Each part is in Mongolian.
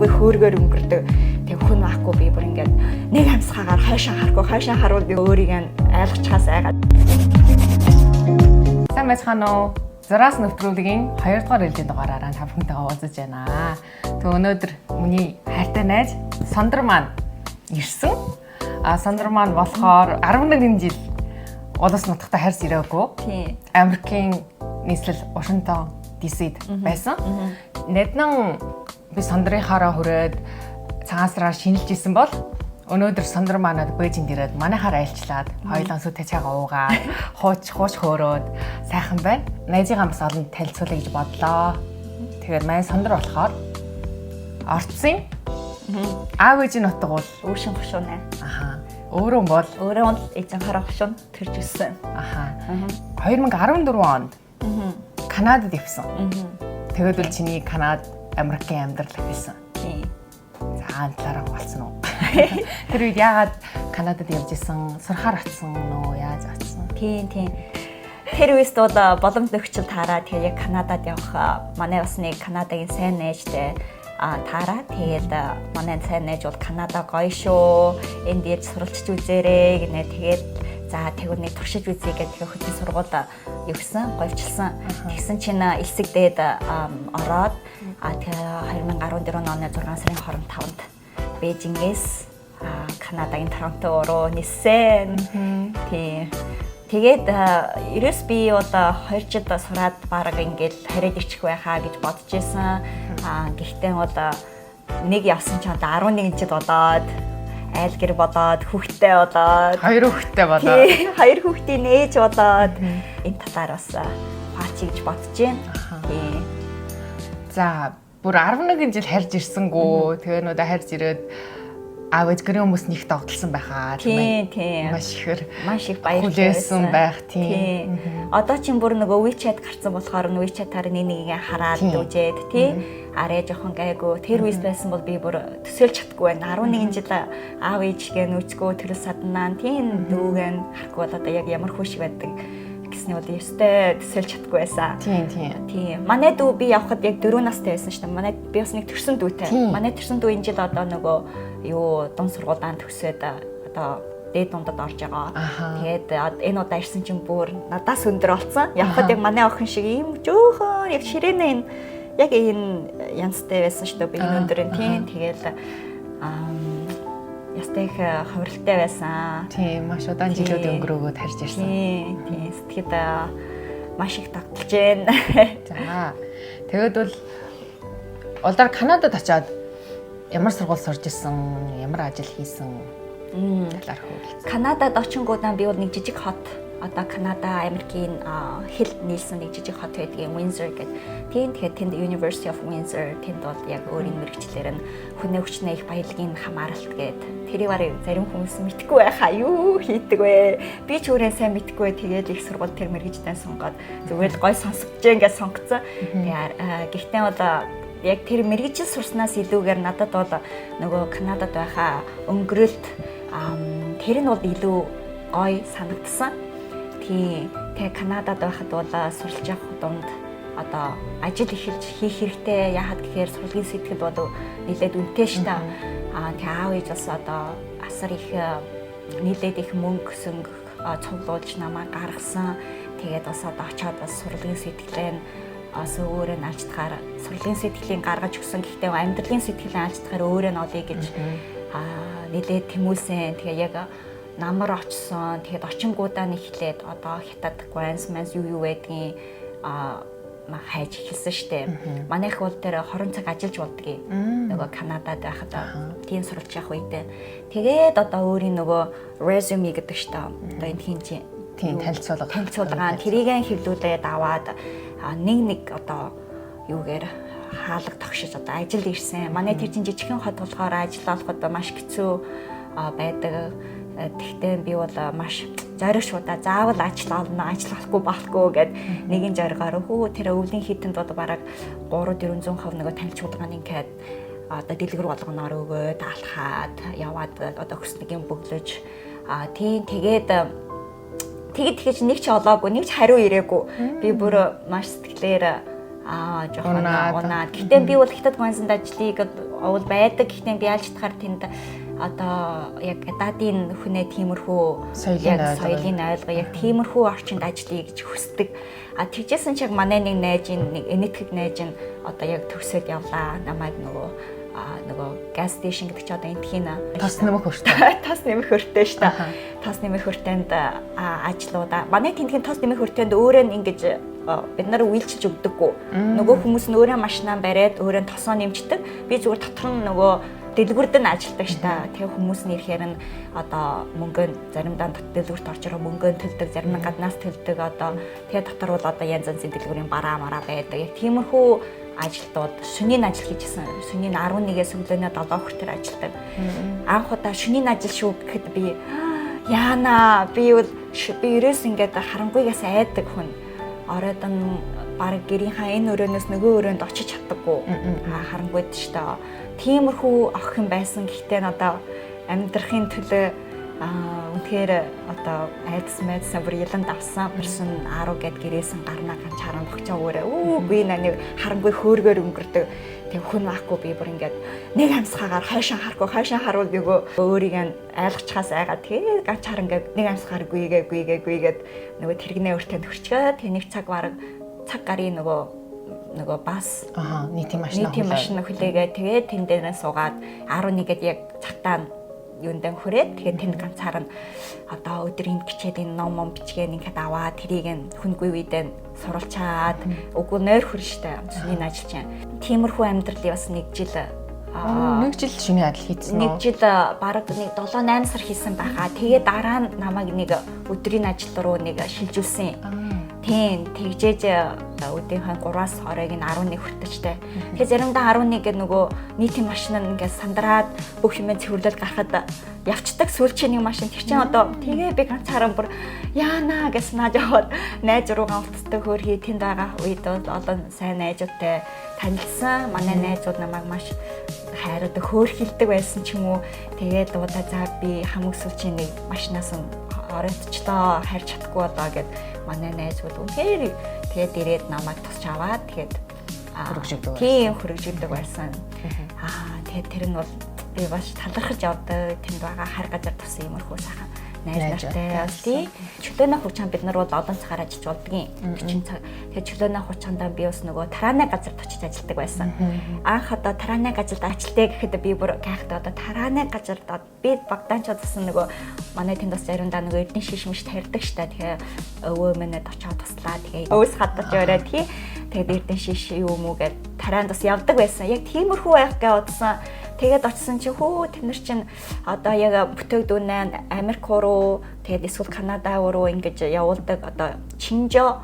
Зүгээр хөөргөөр өнгөрдөг. Тэг хүн байхгүй, би бүр ингээд нэг амьсгаагаар хойшоо харахгүй, хойшоо харуул би өөрийг нь айлгачхаас айгаад. Сайн байцгаана уу? Зураас нэвтрүүлгийн 2 дугаар ээлжийн дугаараараа та бүхэнтэйгээ уулзаж байна. Тэг өнөөдөр миний хайртай найз Сандар маань ирсэн. А Сандар маань болохоор 11 жил улс нутагта харьс ирээгүй. Америкийн нийслэл Вашингтон DC-д байсан. Нэднэн би Сандрынхаараа хүрээд цагаан сараар шинэлж исэн бол өнөөдөр Сандар манад Бээжинд ирээд манайхаар айлчлаад, хоёулаа сүтэй цайгаа уугаад, хууч хууч хөөрөөд сайхан байна. Найзыгаа бас олон танилцуулъя гэж бодлоо. Тэгэхээр манай Сандар болохоор Орцын аав ээжийн нутаг бол Өвшин хошуунаа. Аха. Өөрөө бол Өөрөө бол эзэнхараа хошуун төрж өссөн. 2014 онд Канадад явсан. Тэгээд бол чиний Канад, Америкийн амьдрал эхэлсэн. Тийм. За, энэ талаараа хуваалцсан уу? Тэр үед яагаад Канадад явж исэн? Сурахаар очсон уу? Яаж очсон? Тийм. Тэр үед бол боломж нөхцөл таараа, тэгээ яг Канадад явах манай бас нэг Канадагийн сайн найзтай таараа, тэгэл манай сайн найз бол "Канада гоё шүү. Энд ирж суралцж үзээрэй" гинэ. Тэгээд за, тэгвэл нэг туршиж үзье гэх, тэгээ хөтөн сургууль явсан, говьчилсан. Тэгсэн чинь элсэгдээд ороод, тэгээ 2014 оны 6 сарын 25-нд Бээжингээс Канадагийн Торонто руу ниссэн. Тийм. Тэгээд ерөөс би бол 2 жил сураад баг ингээл хараад ирчих байхаа гэж бодож исэн. Гэхдээ бол нэг явсан ч одоо 11 жил болоод, айл гэр болоод, хүүхэдтэй болоод, Хоёр хүүхэдтэй болоод. Тий, хоёр хүүхдийн ээж болоод энэ талаар бас хуваалцъя гэж бодож байна. Тийм. За, бүр 11 жил харж ирсэнгүү. Тэгээ нүдэ харж ирээд аав ээж гэрийн хүмүүс нэг догдолсон байхаа, тийм ээ. Тийм. Маш ихээр Маш их баяртай хүлээсэн байсан. байх, тийм. Одоо чинь бүр нөгөө WeChat гарсан болохоор WeChat-аар нэг нэгийг хараад үзээд, тий. Арай жоохон гайгүй. Тэр үед байсан бол би бүр төсөөлж чадахгүй байна. 11 жил аав ээжгээ нүцгөө төрөл саданаа, тийм, дүүгэн харахгүй бол одоо яг ямар хүн шиг байдаг гэсний бол ёстой төсөөлж чадахгүй байсан. Тийм тийм. Тийм. Манай дүү би явхад яг 4 настай байсан шүү дээ. Манай би бас нэг төрсөн дүүтэй. Манай төрсөн дүү энэ жил одоо нөгөө юу дунд сургуулаа төгсөөд одоо дээд дундад орж байгаа. Тэгээд энэ удаа ирсэн чинь бүр надаас өндөр болсон. Явхад яг манай охин шиг ийм жөөхөн, яг ширээнэ энэ яг энэ янзтай байсан шүү дээ. Би энэ өндөр нь, тийм. Тэгэл ястай их ховролтой байсан. Тийм, маш удаан жилүүд өнгөрөөгөөд харж ирсэн. Тийм. Сэтгэд маш их догдолж байна. За. Тэгээд бол улдаар Канадад очиод ямар сургууль сурж исэн, ямар ажил хийсэн талаар хөвлөсөн. Канадад очингуудаа би бол нэг жижиг хот, одоо Канада Америкийн хил нийлсэн нэг жижиг хот байдгийн, Windsor гэдэг. Тийм, тэгэхээр тэнд University of Windsor, тэнд бол яг өөрийн мэргэжлээр нь хүнээ хүчнээ их баялагын хамааралт гээд, тэрийг барыг зарим хүмүүс мэдгүй байхаа, юу хийдэг вэ? Би ч өөрөө сайн мэдгүй, тэгээд их сургууль тэр мэргэжлээ сонгоод зүгээр л гой сонсогдож ингээд сонгоцсон. Тэгээ гэхдээ бол яг тэр мэргэжил сурснаас илүүгээр надад бол нөгөө Канадад байхаа өнгөрөлт тэр нь бол илүү гоё санагдсан. Тийм. Тэгээ Канадад байхад бол суралж явах дунд одоо ажил эхэлж хийх хэрэгтэй. Яагаад гэхээр сурлагын сэтгэл бол нэлээд үнэтэй шүү дээ. Тэгээ аав ээж бас одоо асар их нэлээд их мөнгө сөнгө цуглуулж намайг гаргасан. Тэгээд бас одоо очиод бас сурлагын сэтгэлээ нь бас өөрөө нь алждахаар, сурлагын сэтгэлийн гаргаж өгсөн. Гэхдээ амьдралын сэтгэлийн алждахаар өөрөө нь олъё гэж нэлээд тэмүүлсэн. Тэгээ яг намар очсон. Тэгээд очингуудаа нь эхлээд одоо хятад гванс манс юу юу байдгийг хайж эхэлсэн штэ. Манайх бол тэр 20 цаг ажиллаж болдгийг. Нөгөө Канадад байхад, тийм суралж явах үедээ. Тэгээд одоо өөрийн нөгөө resume гэдэг штэ. Одоо энэ хин чи Тийм, танилцуулга. Танилцуулга тэрийг хэвлүүлээд аваад нэг нэг одоо юугээр хаалга тогшиж одоо ажил ирсэн. Манай тэр чинь жижигхэн хот болохоор ажил олоход маш хэцүү байдаг. Тэгтээ би бол маш зориг шуудаа, заавал ажил олно, ажил олохгүй болохгүй гэд нэгэн зоригоор хүү тэр өвлийн хитэнд бол бараг 3 400% нөгөө танилцуулганы ингээд одоо дэлгэр болгоноор өгөөд алхаад яваад одоо хөснөгийн бөглөж, тийм, тэгээд тэгэд тэгэж нэг ч олоогүй, нэг ч хариу ирээгүй. Би бүр маш сэтгэлээр жоохон унаад. Гэтэ би бол хятад гуанзанд ажлыг уул байдаг. Гэхдээ би ялж чадахаар тэнд одоо яг гадаадын хүнээ тиймэрхүү соёлын ойлгоо яг тиймэрхүү орчинд ажиллая гэж хүсдэг. А тэгжсэн чиг манай нэг найзын нэг энэтхэг найз нь одоо яг төгсөөд явлаа. Намайг нөгөө gas station гэдэг чи одоо энтхийн тос нэмэх өртөө. Тос нэмэх өртөө шүү дээ. Тос нэмэх өртөөнд ажлуудаа. Манай тентхийн тос нэмэх өртөөнд өөрөө нь ингэж бид нар үйлчилж өгдөггүй. Нөгөө хүмүүс нь өөрөө машинаа бариад өөрөө тосоо нэмждэг. Би зүгээр дотор нь нөгөө дэлгүрд нь ажилдаг ш та. Тэгээ хүмүүс нь ирэхээр нь одоо мөнгөө заримдаа дэлгүрт орж ирээ мөнгөө төлдөг, зарим нь гаднаас төлдөг одоо. Тэгээ дотор бол одоо янз янзын дэлгүүрийн бараа мараа байдаг. Яг тиймэрхүү ажилтнууд шөнийн ажил хийжсэн. Шөнийн 11-ээс өглөөнөө 7 хүртэл ажилладаг. Анх удаа шөнийн ажил шүү гэхэд би яана би бол би ерөөс ингээд харангуйгаас айдаг хүн. Оройд нь баг гэрийнхаа энэ өрөөнөөс нөгөө өрөөнд очиж чаддаггүй. Харангуйд ч та. Тиймэрхүү охин байсан. Гэхдээ надаа амьдрахын төлөө үнэхээр одоо айдас майдсаа бүр ялан давсан. Персон 10 гэд гэрээсэн гарнаа ганц харан богчоо өөрөө үгүй нэг харангүй хөөргөөр өнгөрдөг. Тэг хүн байхгүй би бүр ингээд нэг амьсгаагаар хойшоо харахгүй хойшоо харуул нөгөө өөрийг нь айлгачхаас айгаад тэгээ ганц харан ингээд нэг амьсгаар гүйгээ гүйгээ гүйгээд нөгөө тэрэгнээ өөртөө төрчгөө. Тэг нэг цаг бараг цаг гарын нөгөө бас нийтийн машин хүлээгээ тэгээд тэн дээрээ суугаад 11-д яг цагтаа юундан хүрээд тэгээд тэнд ганцаар нь одоо өдрийн хичээлийн ном ном бичгээ ингээд аваад тэрийг нь хүнгүй үедээ суралчаад үгүй нойр хүрэн штэ шөнийн ажил чинь. Тиймэрхүү амьдралыг бас нэг жил нэг жил шөнийн ажил хийсэн үү? Нэг жил бараг нэг 7 8 сар хийсэн байхаа. Тэгээд дараа нь намайг нэг өдрийн ажил руу нэг шилжүүлсэн. Тийм, тэгжээж өдөрийнхөө 3-аас оройг нь 11 хүртэлтэй. Тэгэхээр заримдаа 11 гэдэг нөгөө нийтийн машин нь ингээд сандраад бүх юм цэвэрлэл гарахад явцдаг сүүлчийн нэг машин. Тэр чинь одоо тэгээ би ганцаараа бүр яана гэж нааж яваад найз руугаа уулздаг хөөрхий тэнд байгаа үед бол олон сайн найзуудтай танилцсан. Манай найзууд намайг маш хайрдаг, хөөрхилдэг байсан ч юм уу. Тэгээд удаа за би хамаг сүүлчийн нэг машинаас нь оройтчлоо харж чадахгүй болоо гэд манай найзууд үнэхээр тэгээд ирээд намайг тусч аваад тэгээд хөргөжөгдөг. Тийм, хөргөжөгдөг байсан. Тэгээд тэр нь бол би бас талархаж явдаг. Тэнд байгаа хар газар тусан иймэрхүү сайхан найз нартай бас тий. Чөлөөнөө хуучаан бид нар бол олон цагаар ажиллаж болдгийн. 40 цаг. Тэгээд чөлөөнөө хуучаандаа би бас нөгөө тарааны газарт очиж ажилладаг байсан. Анх одоо тарааны газарт ажилтаа гэхэд би бүр гайхдаг. Одоо тарааны газарт би Богданч болсон нөгөө манай тэнд бас заримдаа нөгөө эрдэнэ шиш миш тарьдаг штэ. Тэгээ өвөө мэнэд очиод туслаа. Тэгээ өвс хадаж өрөө тий. Тэгээд эрдэнэ шиш юу юм уу гэд тараанд бас явдаг байсан. Яг тиймэрхүү байх гэж бодсон. Тэгээд очисон чи хөө тэд нар чинь одоо яг бүтээгдэхүүнээ Америк руу тэгээд эсвэл Канада руу ингэж явуулдаг одоо чинжоо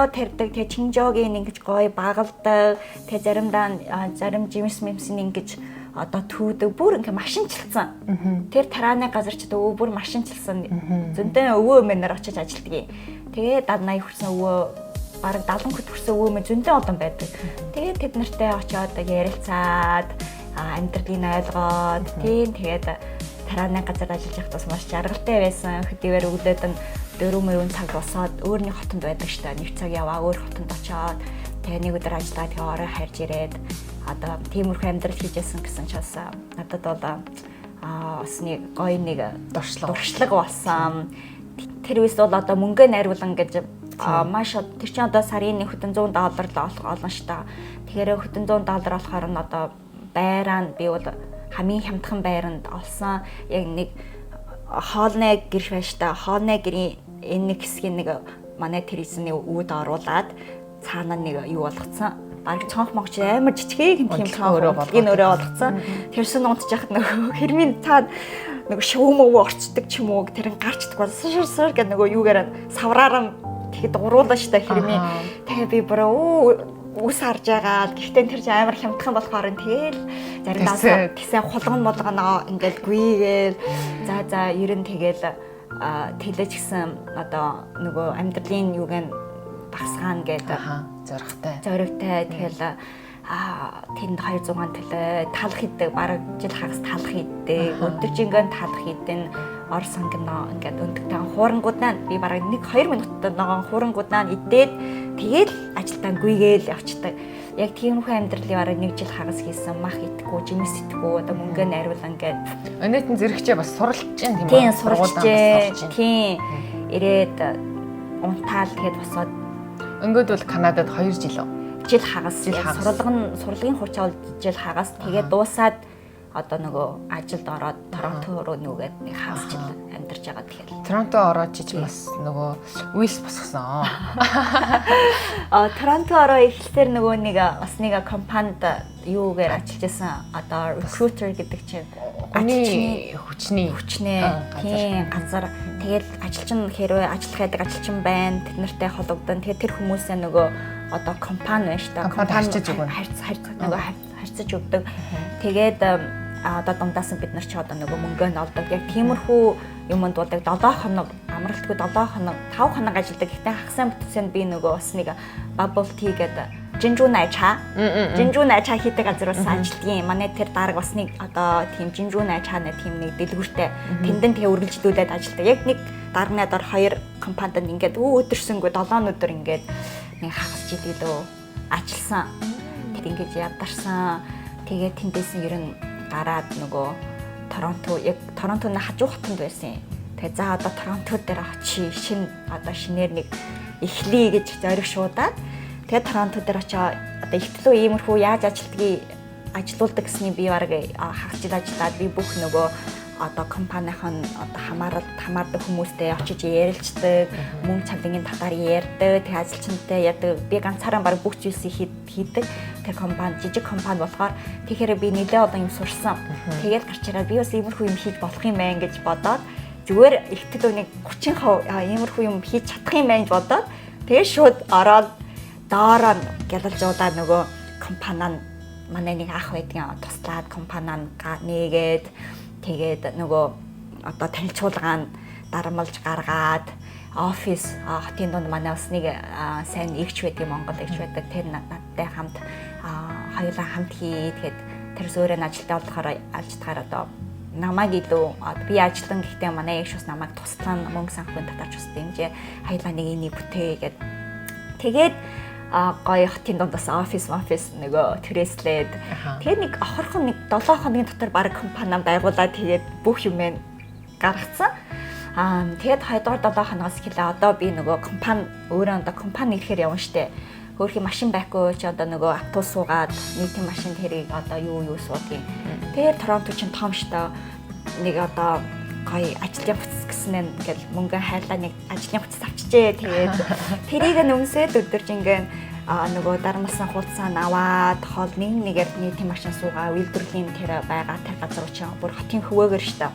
тарьдаг. Тэгээд чинжоогийн ингэж гоё багалдаг. Тэгээд заримдаа зарим жимс мэмсэн ингэж одоо түүдэг бүр ингээ машинчилсан. Тэр тарааны газар ч одоо бүр машинчилсан. Зөндөө өвөө мэнээр очиж ажилтдаг. Тэгээд 70 80 хүрсэн өвөө бараг 70 хөт хүрсэн өвөө мэн зөндөө олон байдаг. Тэгээд тэд нартай очиод ярилцаад амьдралыг ойлгоод тийм тэгээд тарааны газар ажиллаж байхад бас маш жаргалтай байсан. Хэдийгээр өглөөд нь 4 цаг босоод өөр нэг хотонд байдаг штэ. Нэг цаг яваа өөр хотонд очиод тэгээ нэг өдөр ажиллаа тэгээ орой харж ирээд одоо тиймэрхүү амьдрал хийжсэн гэсэн ч бас надад бол бас нэг гоё нэг дуршлаг болсон. Тэр үес бол одоо мөнгө найруулан гэж маш тэр чинь одоо сарын нэг хөтөн $100 л олон штэ. Тэгэхээр хөтөн $100 болохоор нь одоо байраа нь би бол хамгийн хямдхан байранд олсон. Яг нэг хоолны гэр байж та хоолны гэрийн энэ нэг хэсгийн нэг манай тэризний үүд оруулаад цаана нэг юу болгоцсон. Бараг цонх могч амар жижигхэн тийм цонх өрөө болгоцсон. Тэрсэн унтж яхад нөгөө хэрмийн цаана нөгөө шүүм өвөө орчдөг ч юм уу тэр нь гарчдаг бол сэр сэр гэх нөгөө юугаар савраараа тэгэхэд уруулаа штэ хэрмийн. Тэгээ би бүр ус харж байгаа. Гэхдээ тэр чинь амар хямдхан болохоор нь тэгэл заримдаа тэгсэн хулган молгоно ингээл гүйгээл за ер нь тэгэл тэлэж гисэн одоо нөгөө амьдралын юуг нь багасгаана гэдэг зоригтой. Зоригтой тэгэл Тэнд 200 төлөө талх хийдэг, бараг жил хагас талх хийдэг, өдөржингөө талх хийдэн, ор сонгоно ингээд өндөг тан хуурангуудаа би бараг 1-2 минутад ногоон хуурангуудаа идээд тэгэл ажилдаа гүйгээл явцдаг. Яг тиймэрхүү амьдралын бараг нэг жил хагас хийсэн, мах идэхгүй, жимс идэхгүй, одоо мөнгөө найруулан ингээд. Өнөөтэн зэрэгчээ бас суралцж чинь тийм үү? Тийм, суралцжээ. Тийм. Ирээд унтаал тэгээд босоод. Өнгөд бол Канадад 2 жил үү? Жил хагас. Сурлагын хугацаа бол жил хагас. Тэгээд дуусаад одоо нөгөө ажилд ороод Торонто руу нүгээд нэг хагас жил амьдарч байгаа тэгэхээр. Торонто ороод чи бас нөгөө уйлс босгосон. Торонто ороо эхлэхээр нөгөө нэг бас нэг компанид юугаар ажиллаж байсан. Одоо recruiter гэдэг чинь ажилчны хүчний хүчнээ тийм газар. Тэгэл ажилчин хэрвээ ажиллах гэдэг ажилчин байна. Тэд нартай холбогдсон. Тэгээд тэр хүмүүсээ нөгөө одоо компани байна шүү дээ. Компани харьцаж өгнө. Нөгөө харьцаж өгдөг. Тэгээд одоо дундаас нь бид нар ч одоо нөгөө мөнгөө нь олдог. Яг тиймэрхүү юмд бол яг 7 хоног амралтгүй 7 хоног 5 хоног ажилладаг. Гэхдээ хагасаа бүтсэн би нөгөө бас нэг bubble tea гэдэг жинжүү найчаа. Жинжүү найчаа хийдэг газар бас ажилладаг. Манай тэр дарга бас нэг одоо тийм жинжүү найчаа нэг тийм нэг дэлгүүртэй тэндэн тэгээ үргэлжлүүлээд ажилладаг. Яг нэг дарганы дор 2 компанид ингээд өдөрсөнгөө 7 өдөр ингээд нэг хагас жил илүү ажилласан. Тэр ингээд ядарсан. Тэгээд тэндээс нь ер нь гараад нөгөө Торонто яг Торонтоны хажуу хотонд байсан. Тэгээ за одоо Торонто дээр очие шин одоо шинээр нэг эхлэе гэж зориг шуудаад тэгээ Торонто дээр очоо одоо ихтлөө иймэрхүү яаж ажилтгийг ажилуулдаг гэсний би бараг хагас жил ажиллаад би бүх нөгөө одоо компанийн одоо хамаардаг хүмүүстэй очиж ярилцдаг, мөнгө цалингийн талаар ярьдаг, тэг ажилчинтай яадаг. Би ганцаараа бараг бүх зүйлсийг хийдэг. Тэр компани жижиг компани болохоор тэгэхээр би нэлээд олон юм сурсан. Тэгээд гарч ирээд би бас иймэрхүү юм хийж болох юм байна гэж бодоод зүгээр ихтэл нэг 30% иймэрхүү юм хийж чадах юм байна гэж бодоод тэгээд шууд ороод доороо гялалжуулаад нөгөө компани манай нэг ах байдгийн туслаад компани нээгээд тэгээд нөгөө одоо танилцуулгаа нь дарамлж гаргаад офис хотын дунд манай бас нэг сайн эгч байдаг, Монгол эгч байдаг. Тэр надтай хамт хоёулаа хамт хий. Тэгээд тэрс өөрөө нь ажилтаа болохоор ажилтгаар одоо намайг илүү би ажиллан гэхдээ манай эгч бас намайг туслан мөнгө санхүүгийн татарч бас дэмжээ. Хоёулаа нэг энийг бүтээ гэд. Тэгээд гоё хотын дунд бас офис нөгөө түрээслээд тэгээд нэг охорхон нэг 7 хоногийн дотор баг компани байгуулад тэгээд бүх юм гаргацсан. Тэгээд 2 дугаар 7 хоногоос эхлээ одоо би нөгөө компани өөрөө одоо компани ирэхээр явна штэ. Хөөрхий машин байхгүй чи одоо нөгөө автобус суугаад нийтийн машин тэрийг одоо юу суудгийг. Тэгээд Торонто чинь том штэ. Нэг одоо гоё ажлын хувцас гэсэн нь ингээл мөнгө хайлаа нэг ажлын хувцас авчижээ. Тэгээд тэрийг нь өмсөөд өдөрж ингээд нөгөө дармалсан хуудасаа аваад хоол нэг нэгээр нийтийн машин суугаа үйлдвэрлэлийн тэр байгаа тэр газар чинь бүр хотын хөвөөгөр штэ.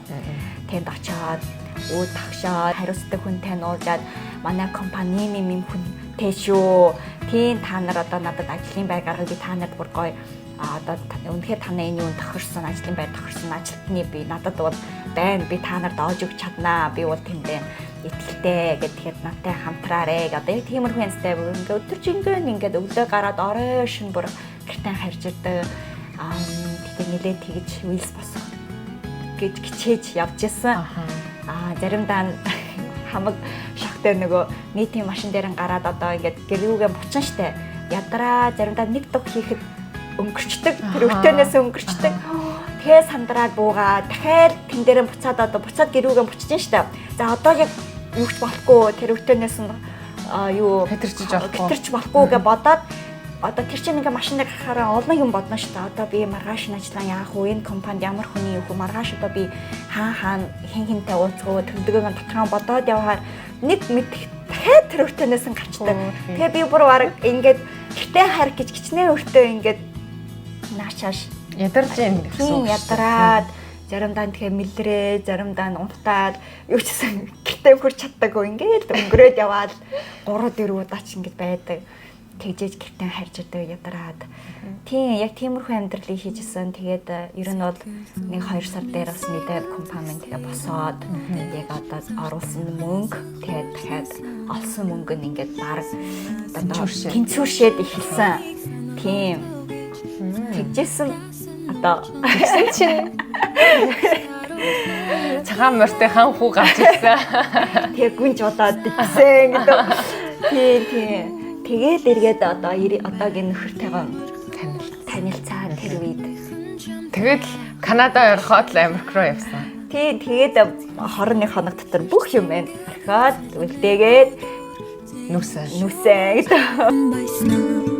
Тэнд очиод үүд тагшаад хариуцдаг хүнтэй нуулаад манай компани юм хүнтэй шүү. Тийм та нар одоо надад ажлын байр гаргав би та нарт бүр гоё одоо үнэхээр танай энэ юун тохирсон ажлын байр тохирсон ажилтны би надад бол байна би та нарт оож өгч чаднаа би бол тэндээ итгэлтэй гэд тэгэхэд надтай хамтраарэ гэдэг. Одоо яг тиймэрхүү янзтай ингээ өдөржингөө ингээд өглөө гараад орой шин бүр гэртээ харж ирдэг. Тэгээ нилээ тэгж уйлс босох гэж хичээж явж исэн. Заримдаа хамаг шоктой нөгөө нийтийн машин дээр гараад одоо ингээд гэрүүгээ буцсан штэ. Ядраа заримдаа нэг дуг хийхэд өнгөрчдөг. Тэр өртөөнөөс өнгөрчдөг. Тэгээ сандраад буугаа дахиад тэн дээрээ буцаад одоо буцаад гэрүүгээ буцчихин штэ. За одоо яг юу ч болохгүй тэр өртөөнөөс нь юу хэтэрч болохгүй гэж бодоод одоо тэр чинь ингээ машин дээр гарахаараа олон юм бодно штэ. Одоо би маргааш нь ажиллаа яах вэ? Энэ компанид ямар хүний юу вэ? Маргааш одоо би хаан хаан хэн хэнтэй уулзах вэ? Төлөвлөгөөг нь дотроо бодоод явахаар нэг мэдэх дахиад тэр өртөөнөөс нь гарчдаг. Тэгээ би бүр бараг ингээд гэртээ харах гэж хичнээн өртөө ингээд наашааш ядарч юм гэсэн. Ядраад заримдаа тэгээ мэлрээ, заримдаа нь унтаад юу ч гэсэн гэртээ хурч чаддаггүй ингээд өнгөрөөд яваал 3 4 удаа ч ингээд байдаг. Тэгжээж гэртээ харж идэг ядраад. Тийм яг тиймэрхүү амьдралыг хийжсэн. Тэгээд ер нь бол 1-2 сар дээр бас нэлээд компани тэгээ босоод яг одоо оруулсан мөнгө тэгээд дахиад олсон мөнгө нь ингээд бараг одоо тэнцвэршээд эхэлсэн. Тийм. Тэгжсэн одоо Тэгсэн чинь цагаан морьтой хан хүү гарч ирсэн. Тэгээ гүнж удаад дитсэн гэдэг. Тийм. Тэгээл эргээд одоо одоогийн нөхөртэйгоо Танил. танилцаа тэр үед. Тэгээд л Канада орхоод л Америк руу явсан. Тийм, тэгээд 21 хоног дотор бүх юм байна. Орхиод үлдээгээд Нүсэн. нүсэн гэдэг. By snow.